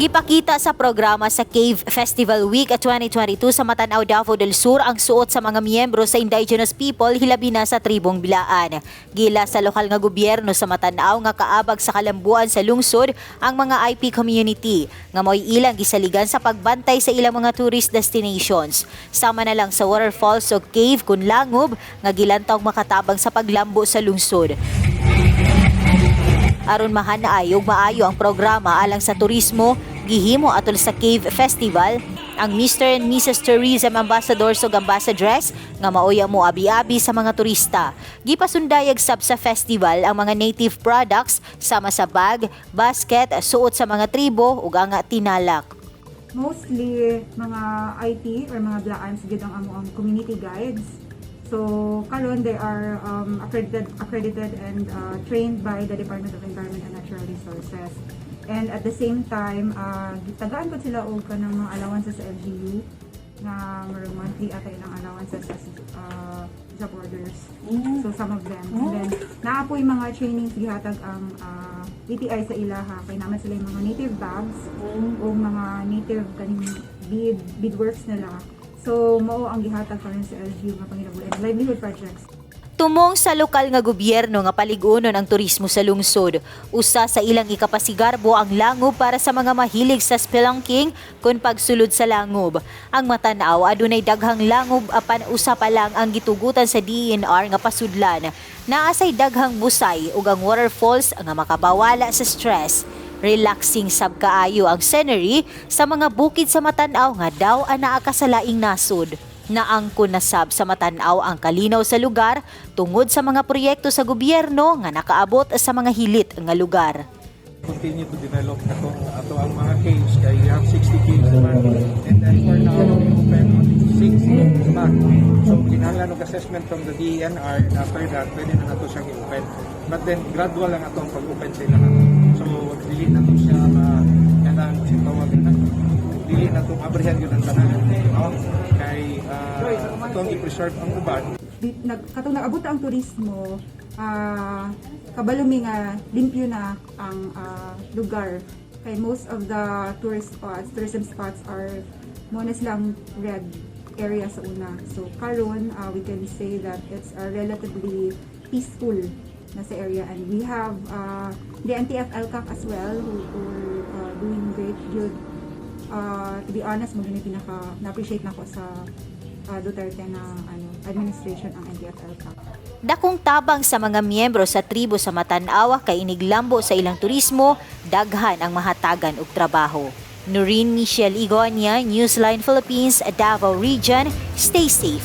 Gipakita sa programa sa Cave Festival Week 2022 sa Matanao, Davao del Sur ang suot sa mga miyembro sa indigenous people, hilabi na sa tribong Bilaan. Gila sa lokal nga gobyerno sa Matanao nga kaabag sa kalambuan sa lungsod ang mga IP community nga mo'y ilang gisaligan sa pagbantay sa ilang mga tourist destinations. Sama na lang sa waterfalls o cave kun langob nga gilantaw makatabang sa paglambo sa lungsod. Aron mahanay ug maayo ang programa alang sa turismo, gihimo atol sa Cave Festival ang Mr. and Mrs. Tourism Ambassadors ug Ambassadress nga maoy ang moabi-abi sa mga turista. Gipasundayag sab sa festival ang mga native products sama sa bag, basket, suot sa mga tribo ug ang tinalak. Mostly mga IP or mga Blaans gid ang amo ang community guides. So karon they are accredited and trained by the Department of Environment and Natural Resources. And at the same time, gitagaan pud sila og kanang mga allowances sa LGU na murag monthly ata ilang allowances as job orders. So some of them. And then naa poy mga trainings gihatag ang DTI sa ilaha kay naman sila yung mga native bags o mga native kaning beadworks nila. So mao ang gihatag karon sa LGU nga panginabuhi and livelihood projects. Tumong sa lokal nga gobyerno nga paligunon ang turismo sa lungsod. Usa sa ilang ikapasigarbo ang langob para sa mga mahilig sa spelunking kun pagsulod sa langob. Ang Matanaw adunay daghang langob apan usa pa lang ang gitugutan sa DENR nga pasudlan. Naa say daghang busay ug ang waterfalls nga makabawala sa stress. Relaxing sab kaayo ang scenery sa mga bukid sa Matanaw nga daw anaa ka sa laing nasod. Naangkon na sab sa Matanaw ang kalinaw sa lugar tungod sa mga proyekto sa gobyerno nga nakaabot sa mga hilit nga lugar. Continue to develop katong ato ang mga caves kay we have 60 caves naman and then for now we open only 6 pa. So kinahanglan og assessment from the DENR and after that pwede na nato siyang i-open, but then gradual lang atong pag-open sa ilaha. So dili na to siya ma kanang si tawag na dili na to abrihan yun ang tanan, no? Kay atong i-preserve ang uban. Katong nag-abot ang turismo, kabalo mi nga limpyo na ang lugar kay most of the tourist spots, tourism spots are mo na silang red area sa una. So karon we can say that it's a relatively peaceful na sa area and we have the NTF ELCAC as well who are doing great good. To be honest, mo gini pinaka na-appreciate nako sa Duterte na ano administration ang NTF ELCAC. Dakong tabang sa mga miyembro sa tribo sa Matanawa kay iniglambo sa ilang turismo, daghan ang mahatagan og trabaho. Noreen Michelle Igonia, Newsline Philippines, Davao Region. Stay safe.